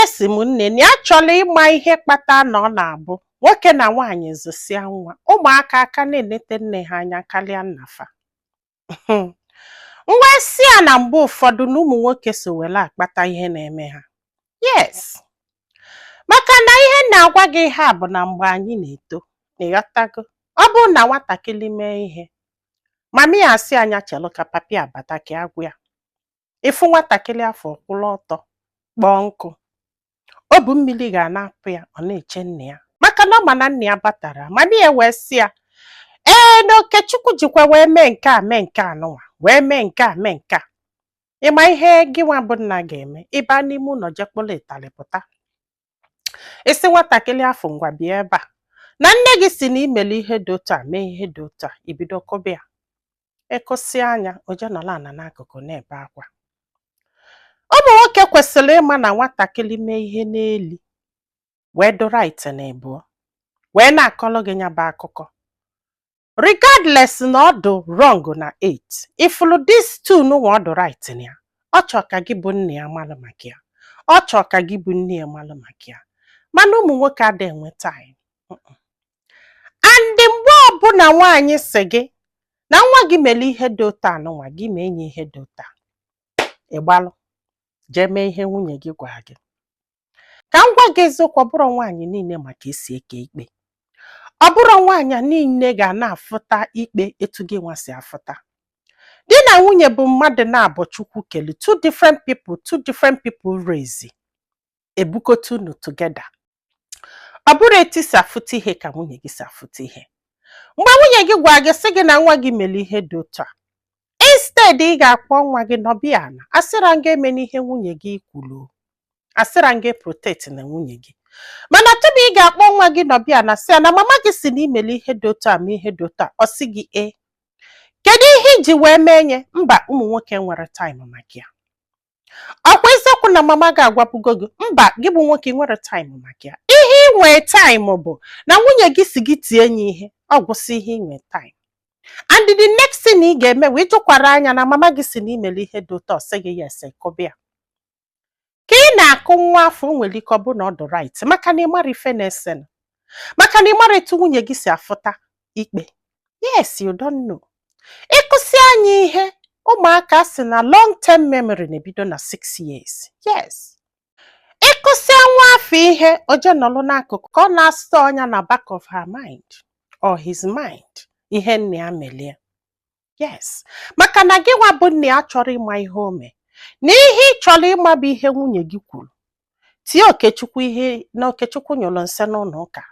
Si m, nne, na ya chọrọ ịma ihe kpata na ọ na-abụ nwoke na nwaanyị zụsịa nwa, ụmụaka aka na-enete nne ha anya karịa nna fa. Ngwa, si ya na mgbe ụfọdụ na ụmụ nwoke so were akpata ihe na-eme ha. Yes, maka na ihe m na-agwa gị ha bụ na mgbe anyị na-eto, ịghọtago, ọ bụrụ na nwatakịrị mee ihe, mummy ya asị anya chelụ ka papi abata ka agwụ ya. Ịfụ nwatakịrị afọ kwụrụ ọtọ kpọọ nkụ, ọ bụ mmiri ga na-apụ ya, ọ na-eche nne ya, maka na ọ ma na nne ya batara, mummy ya wee sị ya, ee, na Okechukwu jikwa wee mee nke a, mee nke a nụnwa, wee mee nke a, mee nke a. Ịma ihe gị nwa bụ nna ga-eme? Ịba n'ime ụlọ, jee kpụrụ ịtalị pụta, isi nwatakịrị afọ, "Ngwa, bịa ebe a, na nne gị si na imele ihe dị otu a, mee ihe dị otu a." Ibido kụba ya, ịkụsị anya, oje nọrọ ala n'akụkụ na-ebe akwa. Ụmụ nwoke kwesịrị ịma na nwatakịrị mee ihe n'eli wee do right na ịbụọ wee na-akọrọ gị ya bụ akụkọ, regardless na ọ dụ wrong na 8 ifulu this two nụnwa, ọ dụ right na ya, ọ chọ ka gị bụ nne ya malụ maka ya, ọ chọ ka gị bụ nne ya malụ maka ya. Mana ụmụ nwoke adịghị enwe time. And mgbe ọbụla nwaanyị sị gị na nwa gị mere ihe dị otu anụnwa, gị ma enye ihe dị otu a, ịgbalụ jee mee ihe nwunye gị gwara gị. Ka m gwa gị eziokwu, ọ bụrụ nwaanyị niile maka esi eke ikpe, ọ bụrụ nwaanyị niile ga na-afụta ikpe etu gị nwa si afụta. Di na nwunye bụ mmadụ na-abụ Chukwu kelu, two different people, two different people raise ebukọta unu together. Ọ bụrụ etu isi afụta ihe ka nwunye gị si afụta ihe. Mgbe nwunye gị gwara gị, sị gị na nwa gị mere ihe dị otu a, instead ị ga-akpọ nwa gị nọbịa ala, asịra nga eme n'ihe nwunye gị kwuru, asịra nga protect na nwunye gị, mana tupu ị ga-akpọ nwa gị nọbịa na sị ya na mama gị si na imere ihe dị otu a ma ihe dị otu a, ọ sị gị, "E, kedu ihe iji wee mee nye?" Mba, ụmụ nwoke nwere time maka ya. Ọkwa eziokwu na mama gị agwapụgo gị? Mba, gị bụ nwoke nwere time maka ya. Ihe ị nwee time bụ na nwunye gị si gị tie ya ihe, ọ gwụsị ihe ị nwee time. And the next thing ị ga-eme wee jụkwara anya na mama gị si na imere ihe dị ụtọ, sị gị yes, kụbịa ka ị na-akụ nwa afọ. O nwere ike ọ bụ na ọ dị right, maka na ị mara ife na-esenụ, maka na ị mara etu nwunye gị si afụta ikpe. Yes, you don't know. Ịkụsi anya ihe, ụmụaka sị na long term memory na-ebido na 6 years. Yes, ịkụsịa nwa afọ ihe, oje nọrọ n'akụkụ ka ọ na-asọ ọnya na back of her mind or his mind, ihe nne ya melie. Yes, maka na gị nwa bụ nne ya chọrọ ịma ihe o mee, na ihe ị chọrọ ịma bụ ihe nwunye gị kwuru. Tie Okechukwu ihe na Okechukwu nyụrụ nsị n'ụlọ ụka,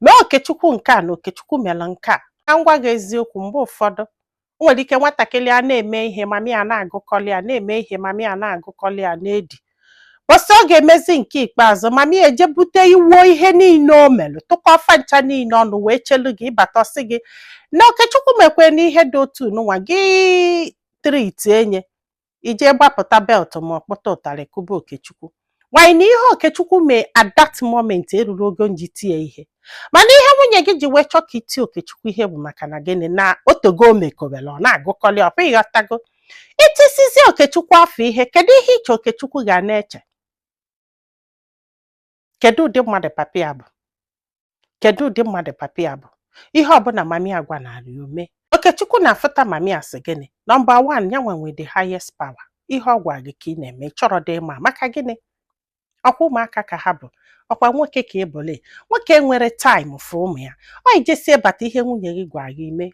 mee Okechukwu nke a, na Okechukwu mere nke a. Ka m gwa gị eziokwu, mgbe ụfọdụ o nwere ike nwatakịrị a na-eme ihe, mummy a na-agụkọlị ya, na-eme ihe, mummy a na-agụkọlị ya n'edi bọsị ọ ga-emezi nke ikpeazụ, mummy eje bute iwuo ihe niile o melụ, tụkọ ọfa ncha niile ọnụ wee chelu gị ịbata, ọsị gị na Okechukwu mekwe n'ihe dị otu nụnwa gị treat enye, ije gbapụta belt ma ọ kpụta ụtarị kụba Okechukwu. Nwanyị na ihe Okechukwu mee at that moment eruru ogo nji tie ihe, mana ihe nwunye gị ji wee chọọ ka itie Okechukwu ihe bụ maka na gịnị? Na otogo o mekobere, ọ na-agụkọlị ọkwa. Ịghọtago? Itisizi Okechukwu afọ ihe, kedu ihe iche Okechukwu ga na-eche? Kedu ụdị mmadụ papi ya bụ? Kedu ụdị mmadụ papi ya bụ? Ihe ọbụla mummy agwa narị ome, Okechukwu na-afụta mummy asị gịnị? Number one, ya nwe the highest power. Ihe ọ gwa gị ka ị na-eme, ị chọrọ dị ịma maka gịnị? Ọkwa ụmụaka ka ha bụ, ọkwa nwoke ka ịbụle. Nwoke nwere time fụ ụmụ ya, ọ ijesie bata, ihe nwunye gị gwa gị ime,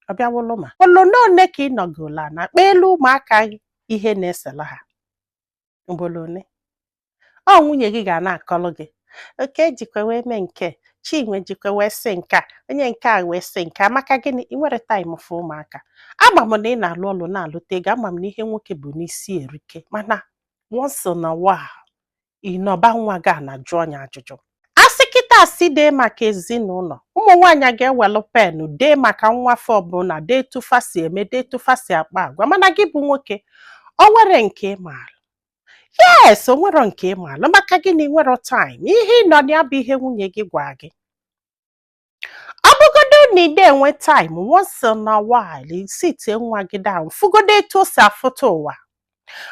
ọ bịawụlụ. Ma olo one ka ị nọgola na kpa elu ụmụaka gị, ihe na-esela ha mgbolo one, ọ nwunye gị ga na-akọlụ gị. Oke jikwa wee mee nke Chinwe, jikwa wee sị nke a, onye nke a wee sị nke a. Maka gịnị? Ị nwere time fụ ụmụaka. Ama m na ị na-alụ ọlụ, na-alụta ego, ama m na ihe nwoke bụ n'isi erike, mana once in a while, ịnọba nwa gị a na jụọ ya ajụjụ. Asị kịta asị dee maka ezinụlọ, ụmụ nwaanyị ga-ewelụ pen dee maka nwafọ ọbụla, dee etu fa si eme, dee etu fa si akpa agwa. Mana gị bụ nwoke, o nwere nke ị maara? Yes, o nwero nke ị maara. Maka gịnị? Nwero time. Ihe ị nọ na ya bụ ihe nwunye gị gwa gị. Ọ bụgodo na ị na-enwe time, once in a while sitie nwa gị down, fụgodo etu o si afụta ụwa,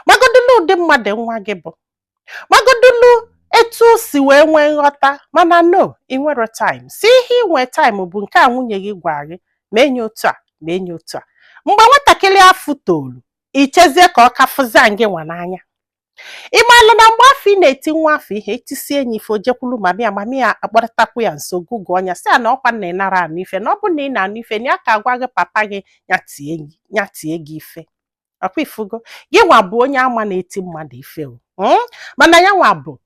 magodulu ụdị mmadụ nwa gị bụ, magodulu etu Etu o si wee nwee nghọta, mana no, ị nwero time. Si ihe ị nwee time bụ nke a nwunye gị gwa gị ma enye otu a, ma enye otu a. Mgbe nwatakịrị afụ tolu, ichezie ka ọ ka fụzia gị nwa n'anya. Ị maalụ na mgbe afọ ị na-eti nwa afọ ihe, etisie enyi ife, o jekwulu mummy ya, mummy ya akpọrịtakwu ya nso, gụgụ ọnya, sị ya na ọkwa na ị nara anụ ife, na ọ bụ na ị na-anụ ife, na ya ka agwa gị papa gị ya tie gị ife. Ọkwa ifugo gị nwa bụ onye ama na-eti mmadụ ife o, Mana ya nwa bụ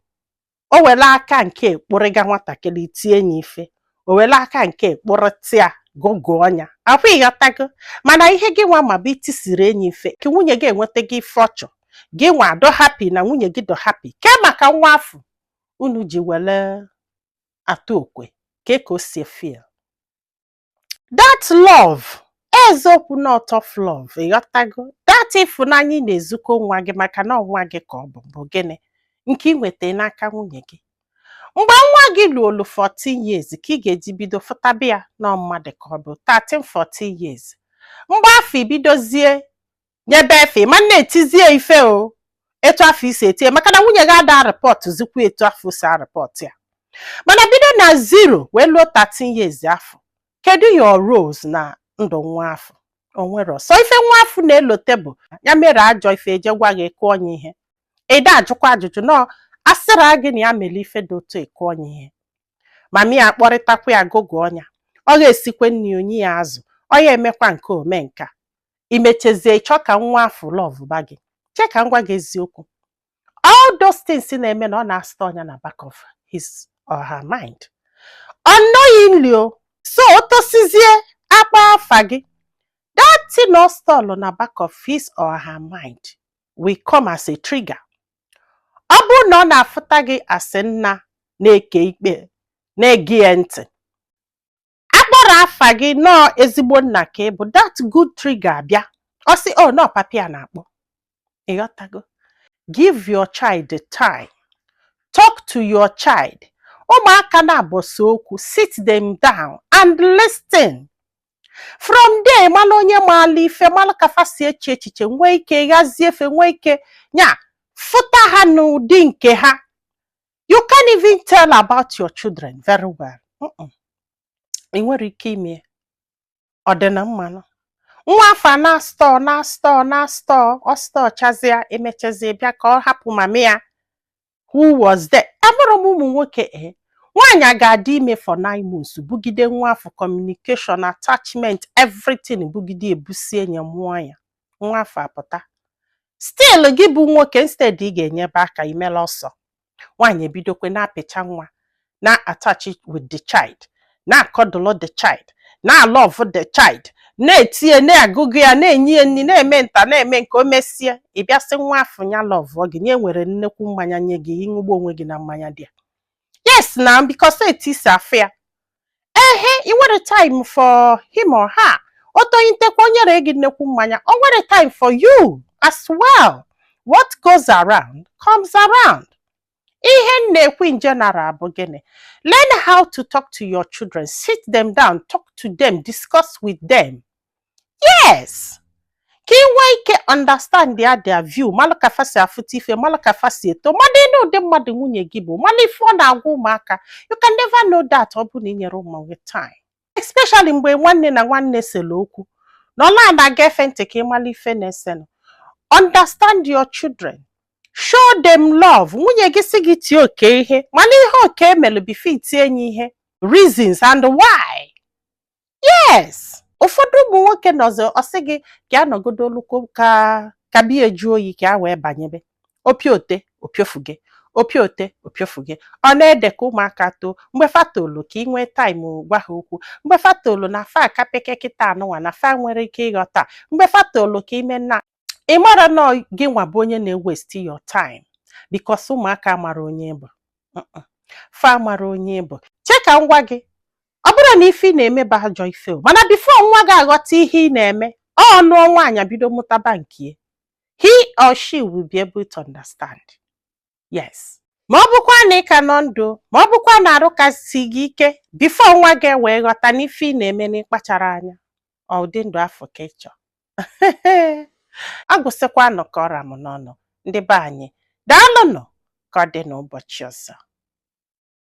o were aka nke kpụrịga nwatakịrị tie ya ife, o were aka nke kpụrịtịa gụgụ ọnya. Akwa ịghọtago? Mana ihe gị nwa ma bụ itisiri enyi ife ka nwunye gị enweta gị ife ọ chọ, gị nwa dọ happy na nwunye gị dọ happy. Ke maka nwa afọ unu ji were atụ okwe ke ka o si feel that love. Eziokwu na tough love, ịghọtago? That ịfụnanya ị na-ezukọ nwa gị, maka na nwa gị ka ọ bụ gịnị nke ị nweta n'aka nwunye gị. Mgbe nwa gị luolu 14 years ka ị ga-eji bido fụtaba ya na mmadụ ka ọ bụ 13 14 years. Mgbe afọ ibidozie nyebe efe, ma na-etizie ife o etu afọ isi etie, maka na nwunye gị ada report zikwa etu afọ si areport ya. Mana bido na 0 wee luo 13 years afọ, kedu your roles na ndụ nwa afọ? O nwere ọsọ ife nwa afọ na-elote bụ ya mere ajọ ife, eje gwa gị kụọ ya ihe. Ịda ajụkwa ajụjụ nọ asịra gị na ya mere ife dị otu, ekụọ ya ihe, mummy ya akpọrịtakwa ya gụgụ ọnya, ọ ga-esikwe nri onye ya azụ, ọ ya emekwa nke ome nka. Imechezie chọọ ka nwa afọ love gị. Che ka m gwa gị eziokwu, all those things na-eme na ọ na-asụta ọnya na back of his or her mind unknowingly o. So o tosizie akpa afa gị, that thing ọ store na back of his or her mind will come as a trigger. Ọ bụrụ na ọ na-afụta gị asị nna na-eke ikpe, na-ege ya ntị, akpọrọ afa gị nọọ ezigbo nna ka ị bụ, that good trigger abịa, ọ sị, "Oh no, papi a na-akpọ." Ịghọtago? Give your child the time, talk to your child. Ụmụaka na-abọsa okwu, sit them down and listen. From there, mara onye maala ife, mara ka fa si eche echiche, nwee ike ghazie efe, nwee ike nya fụta ha n'ụdị nke ha. You can't even tell about your children very well. Ị nwere ike ime ọ dị na mmanụ nwa afọ a na-astore, na-astore, na-astore, ọ storechazie, emechazie bịa ka ọ hapụ mummy ya who was there. Amụrụ m ụmụ nwoke, ee, nwaanyị a ga-adị ime for 9 months, bugide nwa afọ, communication, attachment, everything, bugide ebusie nye mụọ ya, nwa afọ apụta. Still gị bụ nwoke, instead ị ga-enyebe aka, imela ọsọ. Nwaanyị ebidokwe na-apịcha nwa, na-attach with the child, na-acuddle the child, na-alove the child, na-etinye, na-agụgụ ya, na-enye ya nri, na-eme nta, na-eme nke o mesie. Ị bịa sị nwa afọ ya love gị, nye nwere nnekwu mmanya nye gị, ịṅụgbu onwe gị na mmanya dị ya. Yes na, because etu isi afụ ya, ehe, ị nwere time for him or her. O tolitekwa, o nyere gị nnekwu mmanya, o nwere time for you as well. What goes around comes around. Ihe m na-ekwu in general bụ gịnị? Learn how to talk to your children. Sit them down, talk to them, discuss with them. Yes, ka ị nwee ike understand ya, their view, malụ ka fa si afụta ife, malụ ka fa si eto, malụ ịnụ ụdị mmadụ nwunye gị bụ, malụ ife ọ na-agwa ụmụaka. You can never know that ọ bụ na ị nyere ụmụ gị time, especially mgbe nwanne na nwanne sere okwu na ọla na-aga efe ntị ka ị malụ ife na-esenụ. Understand your children, show them love. Nwunye gị si gị tie oke ihe, mana ihe oke emelu before itie ya ihe, reasons and why. Yes, ụfọdụ ụmụ nwoke nọzọ, ọsị gị ka a nọgodo olukwu ka biya eju oyi ka a wee banyebe opiote opiofuge, opiote opiofuge. Ọ na-ede ka ụmụaka too. Mgbe fa tolu, ka ị nwee time gwa ha okwu. Mgbe fa tolu na fa aka peke kịta anụnwa na fa nwere ike ịghọta. Mgbe fa tolu ka ime nna, ị mara na gị nwa bụ onye na-ewaste your time, because ụmụaka mara onye bụ fa mara onye bụ. Che ka m gwa gị, ọ bụrụ na ife ị na-eme bụ ajọ ife o, mana before nwa gị aghọta ihe ị na-eme, ọ nụọ nwaanyị, bido mụtaba nke, he or she will be able to understand. Yes, ma ọ bụkwa na ị ka nọ ndụ, ma ọ bụkwa na arụ kasị gị ike, before nwa gị wee ghọta n'ife ị na-eme na ịkpachara anya, ọ ụdị ndụ afọ ka ị chọọ. Agụsịkwanụ ka ọra m n'ọnụ. Ndị be anyị, daalụnụ. Ka ọ dị n'ụbọchị ọzọ.